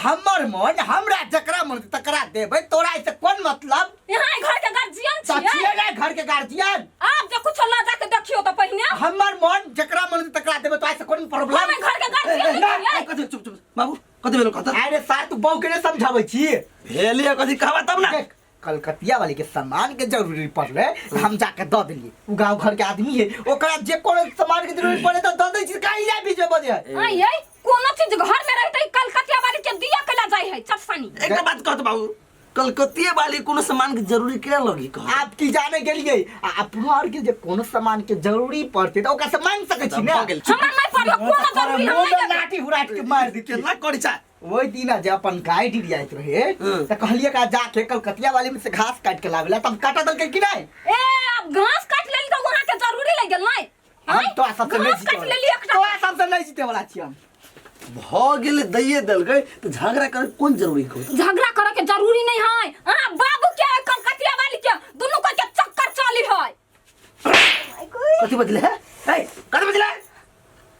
हमर मन हमरा जकरा मन तकरा देबै, तोरा एहिसँ कोन मतलब? यहाँ घर के गार्जियन तऽ छियै। छियै ने घर के गार्जियन। आप जे कुछो लऽ जाके देखियौ तऽ पहिने। हमर मन जकरा मन तकरा देबै, तो एहिसँ कोन प्रॉब्लम? हम घर के गार्जियन ना, छियै। कथी? चुप चुप बाबू, कथी भेलो कथा? अरे सार, तू बहू के नहीं समझाबै छी। भेलिए कथी कहबा तब ना। देख, कलकतिया वाली के सामान के जरूरी पड़ले, हम जाके दऽ देलियै। उ गांव घर के आदमी है, ओकरा जे कोनो सामान के जरूरी पड़े तऽ दऽ दै छी। काहे जा बीच में बजे है? आँय यै, कोनो चीज घर में रहतै कलकतिया वाली के दिया केला जाइ है चटसानी। एकटा बात कहत बाबू, कलकतिये वाली कोनो सामान के जरूरी केना लगी कह? आप की जाने गेलियै आ अपनो आर के जे कोनो सामान के जरूरी पड़तै तऽ ओकरा से मांगि सकै छी ने। भऽ गेल। हमरा नहि पड़ल कोनो जरूरी, हम मुँह नहि में देबै। लाठी हुराट के मारि देतियै। केना करी चा? ओहि दिना जे अपन गाय डिरियाइत रहे तऽ कहलियै का जाके कलकतिया वाली में से घास काटि के लावे ला, तब काटा देलकै कि नहि? ए, आब घास काटि लेली तऽ वहाँ के जरूरी लागि गेल नहि? हम आँय? तोरा सबसे नहीं घास जीते काटि वाला लेली एकटा। तोरा सबसे नहीं जीते वाला छी हम। भऽ गेलै, दैये देलकै तऽ झगड़ा करे कोन जरूरी कहू? झगड़ा करे के जरूरी नहीं है। अहाँ बाबू के कलकतिया वाली के दुनू को के चक्कर चली है। कथी बजले है? ए, कथी बजले?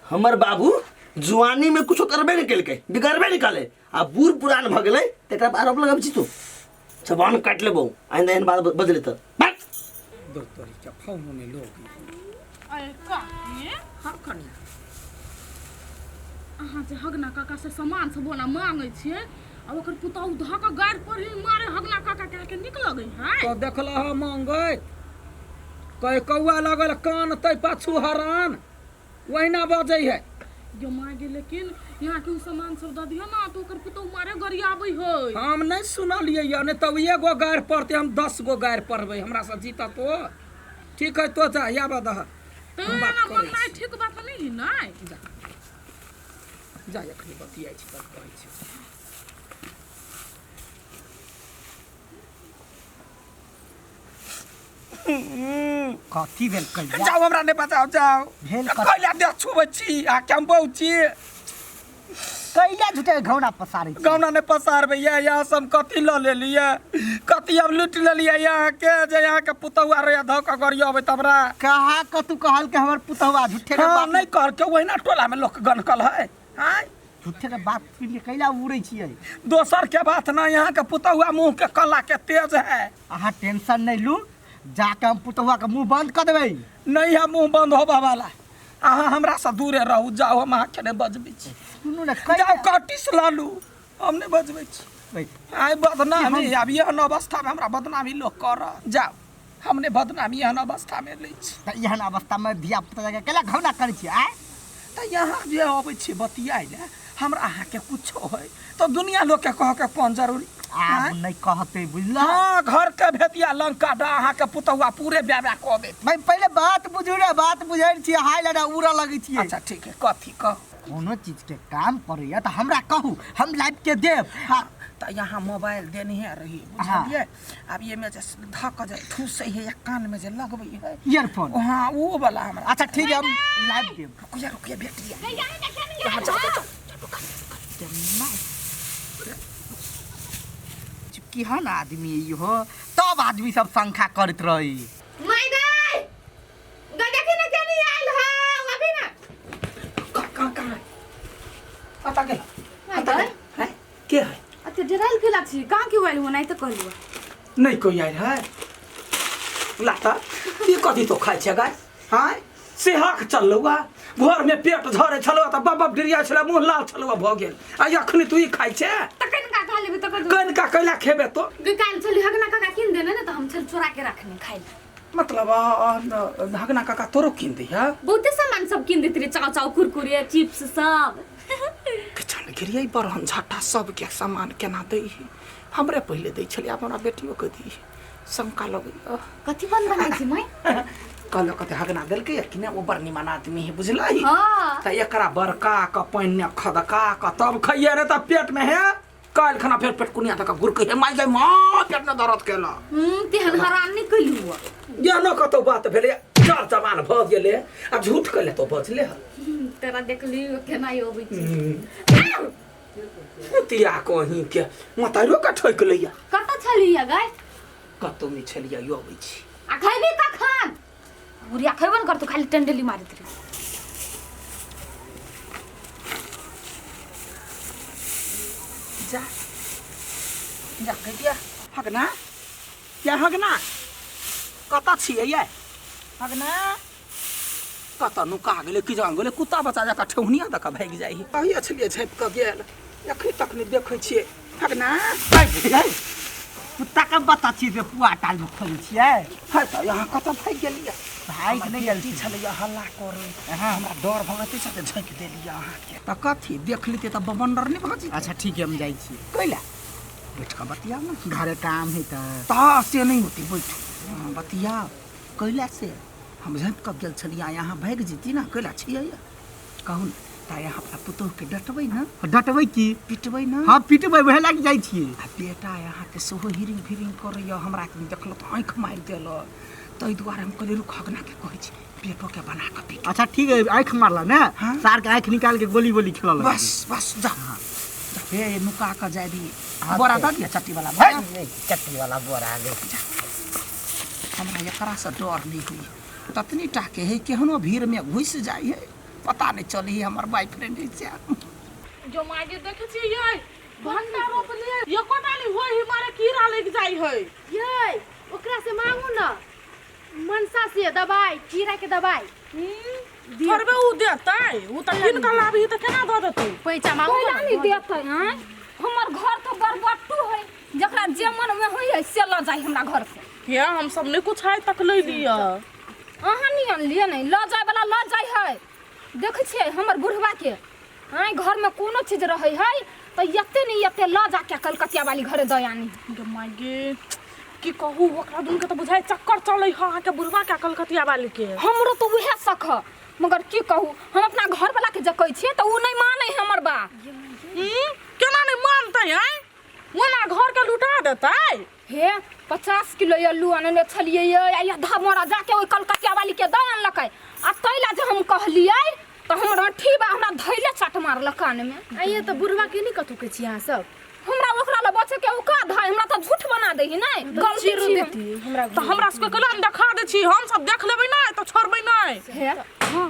हमर बाबू जुआनी में कुछो करबे नहीं केलकै, बिगड़बे नहीं कले, आ बूढ़ पुरान भऽ गेलै तकरा पर आरोप लगाबै छी तू। जबान काटि लेबौ आइंदा एहन बात बजले तऽ। बैठ। दो तोरी के फोनो नहीं लोग। अरे काकी। हाँ कनिया। अहाँ जे हगना काका से सामान सब ओना मांगै छियै आ ओकर पुतहु धऽ कऽ गारि पढ़ी मारे हगना काका के, अहाँके नीक लगै है? तो देखल ह मांगैत कह कौआ लगल कान तै पाछू हरान ओहिना बजै है। यो माय गे, लेकिन यहाँ के उ सामान सब दऽ दियौ ना तऽ ओकर पुतहु मारे गरियाबै है। हम नहीं सुनलियै यऽ, नहीं तऽ एगो गारि पड़तै, हम 10 गो गारि पढ़बै, हमरा से जीतत ओ। ठीक है, तो जा आबऽ दह। तऽ हम बात एना करै मांगनाइ छी। ठीक बात नहि है नै? जा जा, एखनी बतियाइ छी तब कहै छी। कथी भेल कहिया? जाओ, हमरा नहीं बचाओ, जाओ। भेल कथी? कैला देह छुबै छी आ के हम बहु छी। कैला झूठे घौना पसारै छी? गौना नहीं पसारबै। ये यहाँ से हम कथी लऽ लेलियै, कथी हम लूटि लेलियै यहाँ के जे यहाँ के पुतहुआ रहे धऽ कऽ गरियबै तबरा? कहाँ कतू कहल के हमर पुतहुआ झूठे के हाँ बात नहीं कहल के, ओहिना टोला में लोक गनकल है। आँय, झूठे के बात सुनि के कैला उड़ै छियै? दोसर के बात ना, यहाँ के पुतहुआ मुंह के कला के तेज है। अहाँ टेंशन नहीं लू, जाके हम पुतहुआ के मुंह बंद कऽ देबै। नहीं है मुंह बंद होबा वाला, अहाँ हमरा से दूरे रहू। जाओ, हम अहाँके नहीं बजबै छी। सुनू ने। जाओ, कटिस लऽ लू, हम नहीं बजबै छी। आइ बदनामी, आब एहन अवस्थामे हमरा बदनामी लोक करत? जाओ, हम नहि बदनामी एहन अवस्थामे लै छी। तऽ एहन अवस्थामे धिया पुता जाके कैला घौना करै छियै? आँय, तऽ यहाँ जे अबै छी बतियाइ लए, हमरा अहाँके कुछो है तऽ दुनिया लोकके कहके कोन जरूरी? आब नहि कहतै, बुझल? हाँ, घर के भेतिया लंका डा अहाँके पुतहुआ पूरे ब्या ब्या कऽ देत। भाई, पहिले बात बुझू ने, बात बुझै छियै, हाय लड़ा उड़ऽ लगै छियै। अच्छा ठीक है, कथी कह? कोनो चीज के काम पड़ैया तऽ हमरा कहू, हम लाबि के देब। हाँ, तऽ यहाँ मोबाइल देनहे रही, बुझलियै? आब ये में जे धऽ कऽ जे ठूसै है या कान में जे लगबै है ईयरफोन। हाँ, वो वाला हमरा। अच्छा ठीक है, हम लाबि देब। रुकिया रुकिया, भेट गया। यहाँ जाओ जाओ। केहन आदमी इहो, तब आदमी सब शंखा करैत रही। माय गई गा, देखी ना केनी आयल है अभी ना। कहाँ कहाँ कतऽ गेल? माय गई। हैं, के है? अच्छा, डरायल केला छी? कहाँ क्यों आयल हो? नहीं तो कहलुआ। नहीं कोई आयल है। लाता ई कथी तो खाइ छै गाय? हाँ, सेहक चललौ आ भोर में पेट झरे छलौ तऽ बब बब डिरिया छलै, मुँह लाल छलौ, भऽ गेल, आ अखनी तू ई खाइ छै? त कनिका खा लेबे तऽ कथी? कनिका कैला खेबे तो? गे, काल्हि छली हगना काका कीन देने ने, तऽ हम छल चोरा के रखने खाइ ला। मतलब हगना काका तोरो कीन दै है? बहुते सामान सब कीन देत रहे, चाव चाव, कुरकुरे, चिप्स सब। किचन गिरियै बरहन झट्टा सबके सामान केना दै है? हमरे पहिले दै छलै, आब हमरा बेटियो के दै है, शंका लगैया। कथी बन बनाइ छी माय? कहलक कते हगना देलकै या कि नहि, ओ बड़ निमन आदमी है, बुझलही? हाँ। तऽ एकरा बड़का के पानि ने खदका के तब खइये, रे तऽ पेट में है काल्हि खना फेर पेट कुनिया तक घुरकै है, माय गई माँ, पेट में दर्द केला। तेहन हरान नहि कैलू। एहनो कतौ बात भेलै? चार जवान भऽ गेलै आ झूठ कैले तो बजले हल। तोरा देखली केना अबै छै। कुतिया कहीं के मतारो के ठोक लैया। कतऽ छलियै गाय? कतौ नहि छलियै, यो अबै छी। आ खैबी कखन? बुढ़िया खैबो ने करतौ, खाली टंडेली मारैत रहे। जा जा कहि दिया हगना या हगना कतऽ छियै ये हगना कतऽ नुका गेलै की जान गेलै कुत्ता बच्चा जकाँ ठेहुनिया दऽ कऽ भागि जाइ है कहिया छलियै झाँपि कऽ गेल एखन तक नहि देखै छियै हगना कुत्ता के बता छियै जे पुआ टाल में खोलै छियै है तऽ यहाँ कतऽ भागि गेलियै भागि नहि गेल बेटी छलैया हल्ला करै हमरा डर भऽ गेल ताहि झाँकि देलियै अहाँके तऽ कथी देख लेतियै तऽ बवंडर नहि भऽ जेतै अच्छा ठीक है हम जाइ छी कैला बैठ कऽ बतियाउ ने घरे काम है तऽ तऽ से नहि होतै बैठू हँ, बतियाउ कैला से हम झाँपि कऽ गेल छलियै यहाँ भागि जैती ने कैला छियै कहू ने तऽ यहाँ अपना पुतोहुके डटबै ने डटबै की पिटबै ने हँ पिटबै वएह लागि जाइ छियै आ बेटा अहाँके सेहो हिरिंग फिरिंग करैए हमरा देखलक तऽ आँखि मारि देलक ताहि दुआरे हम कहलियै रुक हगनाके कहै छी बेटोके बना कऽ पीट अच्छा ठीक है आँखि मारल ने हाँ। सार के आँखि निकाल के गोली गोली खेलल बस बस जा जा हे नुका कऽ जाय दी बोरा दऽ दिअ चट्टी वाला बोरा चट्टी वाला बोरा ले हमरा एकरासँ डर नहि होइए ततनी टाके है केहनो भीड़मे घुसि जाइ है पता नहि चलै है हमर बॉयफ्रेंड है से जो मागे देखे छियै यै भंटा रोपलियै एको डाली होय ही मारे कीड़ा लागि जाइ है यै ओकरा से मांगू ना मनसा से दवाई कीड़ा के दवाई थोड़बे उ देतै उ तऽ कीन कऽ लाबही तऽ केना दऽ देतै पैसा मांगू कोयला ना नहीं देतै आँय हमर घर तो बरबट्टू है जकरा जे मन में होइए से लऽ जाइ हमरा घर से हे हम सब नहि कुछ आइ तक लै लिअ अहाँ नहीं अनलियै नहीं लऽ जाय वाला लऽ जाइ है देखै छियै हमर बुढ़वा के आँय घरमे कोनो चीज रहै है तऽ एते नहीं एते लऽ जाके कलकतिया वाली घरे दऽ आनी गे माय गे की कहू ओकरा दुनू के तऽ बुझाइ चक्कर चलै ह अहाँके बुढ़वा के कलकतिया वाली के हमरो तऽ उएह शक है मगर की कहू हम अपना घर वाला के जे कहै छियै तऽ ओ नहि मानै है हमर बात हम्म, केना नहि मानतै आँय ओना घर के लुटा देतै हे 50 किलो अल्लू अनने छलियै यै, आ आधा मोरा जाके ओहि कलकतिया वाली के दऽ अनलकै आ ताहि ला जे हम कहलियै तऽ हमर अठी बा हमरा धैले चट मारलक कानमे। आइए तऽ बुढ़वा के नहीं कथू के छी अहाँ सब हमरा ओकरा लए बचे के औकात है हमरा तऽ झूठ बना दै नहि गलती चीरू छी हम। देती हमरा तऽ हमरा सबके केना ने देखा दै छी हम सब देख लेबै नहि तऽ छोड़बै नहि हे हँ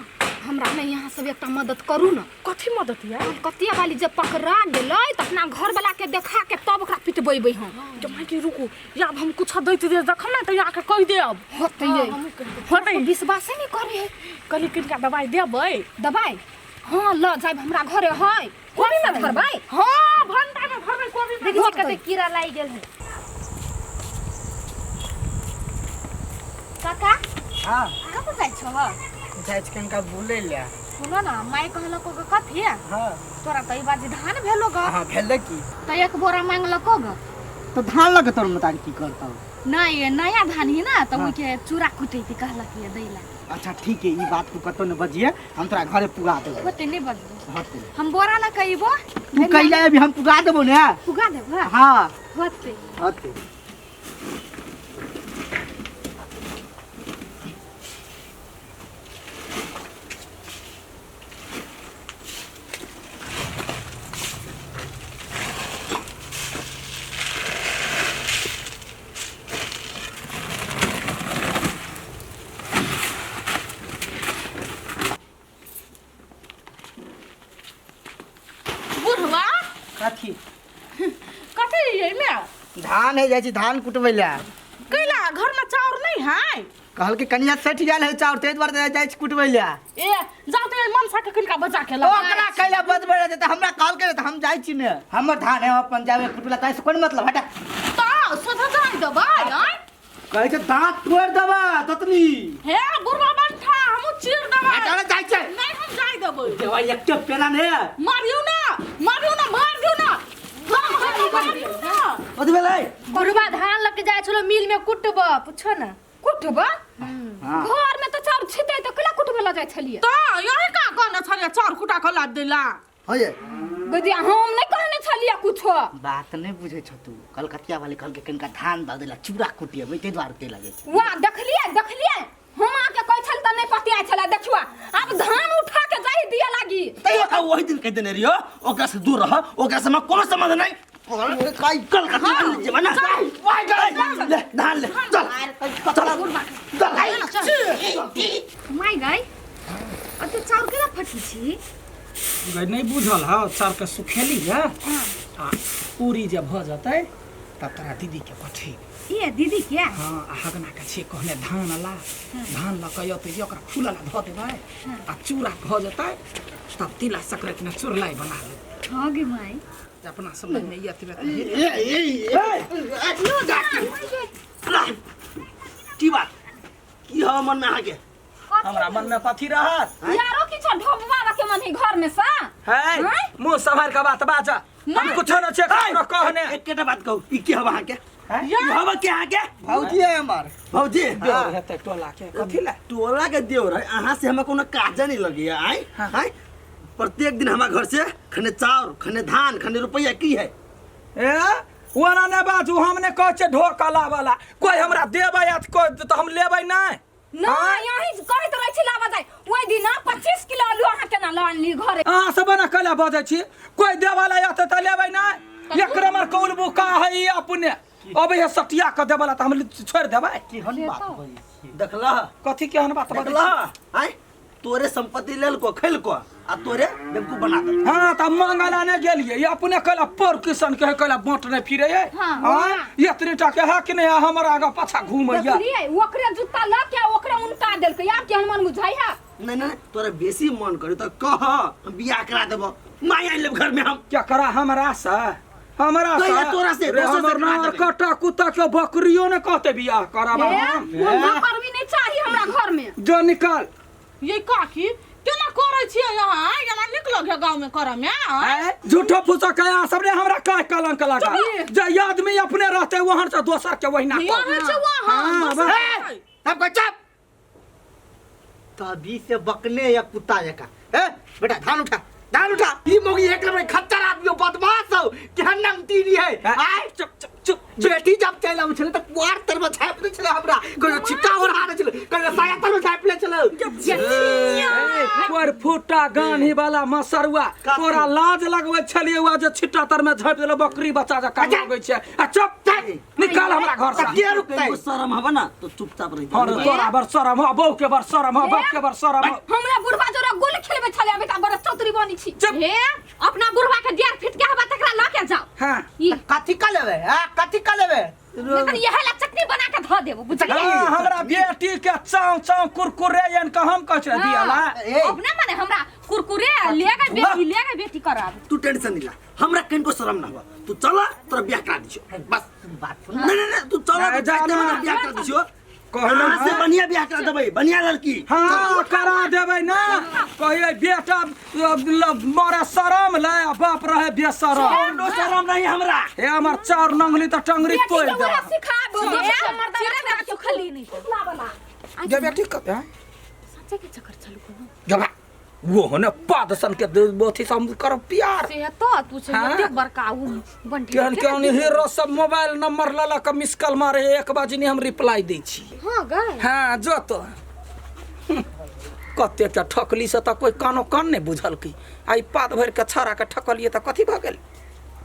हमरा ने यहाँ सब एकटा मदद करू ने कथी मदद या कलकतिया वाली जब पकड़ा गेलै तऽ अपना घर वाला के देखा के तब ओकरा पिटबेबै हम जमा के रुकू या हम कुछ दैत दे देखम ने तऽ यहाँ के कहि देब होतै यै होतै विश्वासे नहि करे है कहली किनका दवाइ देबै दबाइ हँ लऽ जायब हमरा घरे है कोबी में भरबै हँ भंटा में भरबै कोबी में देखी कते कीड़ा लागि गेल है काका हाँ कतऽ जाइ छह जाइ छी कनिका बुलै लए सुनो ना माय कहलको ग कथी हाँ तोरा तऽ ई बाजी धान भेलो ग हाँ भेलै की तऽ एक बोरा मांगलको ग तऽ धान लऽ कऽ तोर मतारी की करतौ नहीं ये नया धान ही ना तऽ ओइके चूड़ा कुटैती कहलक ये दै ला अच्छा ठीक है ई बात तू कतौ ने बजिए हम तोरा घरे पुगा देबो होते नहीं बजबो होते हम बोरा लऽ कऽ अइबो तू कैला अभी हम पुगा देबो ने पुगा देबो हाँ होते होते बुढ़वा कथी कथी ये में धान है जाइ छी धान कुटबै लए कैला घर में चाउर नहीं है कहल कि कनिया सटि गेल है चाउर ताहि दुआरे जाइ छी कुटबै लए ए जाओ तो मनसा के किनका बचा के ला ओकरा कैला बजबै रहै तऽ हमरा कहलकै तऽ हम जाइ छी ने हमर धान है अपन जाबे कुटबै लए ताहिसँ कोन मतलब हटा तो सोझा जाय देबै आँय कहै छै दाँत तोड़ि देबै ततनी हे बुढ़वा बंठा हमहूँ चीर देबै हटा ने जाइ छै नहीं हम जाय देबै देवा एकटा पेला ने मारियौ ना मारियौ ना मार दियौ ना मारियौ ना कथी भेलै बुढ़वा धान लऽ के जाइ छलो मिल में कुटब पूछो ना कुटब हाँ घर में तऽ चाउर छिटै तऽ केला कुटबै लऽ जाइ छलियै तो यही का कहने छलियै चाउर कुटा कऽ लाद देला हो ये गदिया हम नहि कहने छलियै कुछो बात नहि बुझै छौ तू कलकतिया वाले कहलकै कनिका धान दऽ देला चूड़ा कुटिएबै ताहि दुआरे तेल लगै छै वाह देखलियै देखलियै हम अहाँके कहै छल तऽ नहि पतियाइ छलै देखियौ आब धान उठा के जाहि दिअ लागी तैयो का वही दिन कह देने रहियो ओकरा से दूर रह ओकरा से हमरा कोनो संबंध नहीं कलकतिया वाले जेबा ना ले धान ले चल चल चल माय गाय अते चाउर केना फटी छी गई नहीं बुझल हौ चाउर के सुखेली है आ पूरी जे भऽ जेतै तब तोरा दीदी के पठेबै। ए दीदी के? हाँ, आ हगना के छियै कहने धान ला, धान लऽ कऽ अयतै, ओकरा फूलऽ ला धऽ देबै आ चूड़ा भऽ जेतै तब तिला संक्रांति में चुरलाई बना लेबै। हाँ गे माई। जे अपना समय में एतबे तऽ की बात की हवा मन में अहाँके? हमरा मन में कथी रहत? यारो किछो ढोबवा के मन है घर में सा है हैं? मुंह संभार के बात बाज, हम कुछो न छे ककरो कहने। एकेटा बात कहू, ई की हवा अहाँके? हैं? ई हवा के अहाँके? भौजी है हमार। भौजी। देवर हेतै टोला के, कथी ला? टोला के देवर है, अहाँ से हमरा कोनो काज नहीं लगैया। आय आय प्रत्येक दिन हमारा घर से खने चाउर, खने धान, खने रुपया की है? ए ओना नहि बाजू, हम नहि कहै छियै ढोकला वाला कोई हमरा देबै आ कोई तऽ हम लेबै नहि। नहि, यहीं कहैत रहै छी लाबऽ जाय। ओहि दिना 25 किलो आलू अहाँ केना लऽ आनली घरे? अहाँ सब एना कैला बजै छी? कोई देवला एतै तऽ लेबै नहि। एक नंबर कौल बुका है ई, अपने अबै है सटिया कऽ देवला तऽ हम छोड़ि देबै? केहन बात बजै छियै? देखलह? कथी केहन बात बजै छी? देखलह? आय तोरे संपत्ति लेलको, खेलको आ तोरे बेवकूफ बना देलको। हाँ तऽ मंगला नहि गेलियै, ई अपने कैला पर किसन के कैला बाँट नहि फिरै है। हाँ। हाँ, एतनी टा के है कि नहि हमर आगा पाछा घूमैया। देखलियै, ओकरे जूता लऽ के ओकरे उनटा देलकै। आब केहन मन बुझाइ है? नहीं नहीं, तोरा बेसी मन करी तो कह, हम बियाह करा देबो, माय आनि लेब घर में हम। क्या करा हमरा से? हमरा से? कहिया तोरा से? रे दोसर से हमर करा नार देबै। कटा कुत्ता के बकरियो ने कहते बियाह कराबा। हे, हम हम करबी नहीं चाही हमरा घर में। जो निकाल। ये काकी केना करै छियै अहाँ? एना नीक लगे गाँव में करऽ में? आँय? झूठो फूसो के अहाँ सबने हमरा काय कलंक लगा? जे आदमी अपने रहते वहां से दोसर के वहिना यहाँ कहू। छै वहाँ, हाँ, दोसर बस। के। तब कह चुप, तभी से बकने या कुत्ता जका। ए बेटा धान उठा, धान उठा। ई मोगी एक नंबर खच्चर आदमी हो, बदमाश हो, केहन नमतीनी है। आय चुप चुप चुप। बेटी जब चल आबै छलै तऽ पुआर तर में छापि दै छलै हमरा, कहियो छिट्टा ओढ़ा दै छलै, कहियो साया तर में छापि लै छलै। पर फूटा गान्ही वाला मसरुआ, तोरा लाज लगबै छलियै वा जे छिट्टा तर में झापि देलो बकरी बच्चा जकाँ लगै छै। आ चुप, निकाल हमरा घर से। के रुकतै? कहियो शरम हवा ना तो चुपचाप रहि और तोरा बड़ शरम हो, बहू के बड़ शरम हो, बाप के बड़ शरम हो। हमरा बुढ़वा जोरा गुल खेलबै छलै, अभी तऽ बड़ चौतरी बनी छी। चुप। हे अपना बुढ़वा के दियार फिट के हवा तकरा लऽ के जाओ। हाँ। ई कथी का लेबै? आ कथी का लेबै? लेकिन इहे ला चटनी बना के धऽ देबो, बुझलियै? हाँ, हमरा बेटी के चाव चाव कुरकुरे एन के हम कहै छियै दियाला। ए अपना माने हमरा कुरकुरे ले गए बेटी, ले गए बेटी करब। तू टेंशन नहीं ला, हमरा कनको शरम ना हुआ, तू चला तोरा बियाह करा दिछो बस। बात सुन। नहीं नहीं नहीं, तू चला नहीं, तो जाते जाना। हमरा बियाह करा दिछो। कहलहुँ अहाँ से बढ़िया बियाह करा देबै, बढ़िया लड़की। हाँ करा देबै ना, कहियै बेटा मरे शरम ले आ बाप रहे बेशरम। कोनो शरम नहीं हमरा। हे हमर चार नंगली तऽ टंगरी बेटी तोड़ि के उएह देब। सिखाबू, दोसर मर्दाना के खली नहीं लाबला। गे बेटी कते हैं? सच्चे के चक्कर चलू कोनो। गे बा, वो हो ने पाद सन के अथी से हम करब प्यार। से तो तू छै हाँ? एते बड़का उ बंठी। केहन केहन हीरो सब मोबाइल नंबर लऽ लऽ कऽ मिस कॉल मारे, एक बाजी नहीं हम रिप्लाई दै छी। हां गए। हाँ जो तो कते के ठकली से तऽ कोई कानो कान नहि बुझलकै। आइ पात भरि के छाड़ा के ठकलियै तऽ कथी भऽ गेल?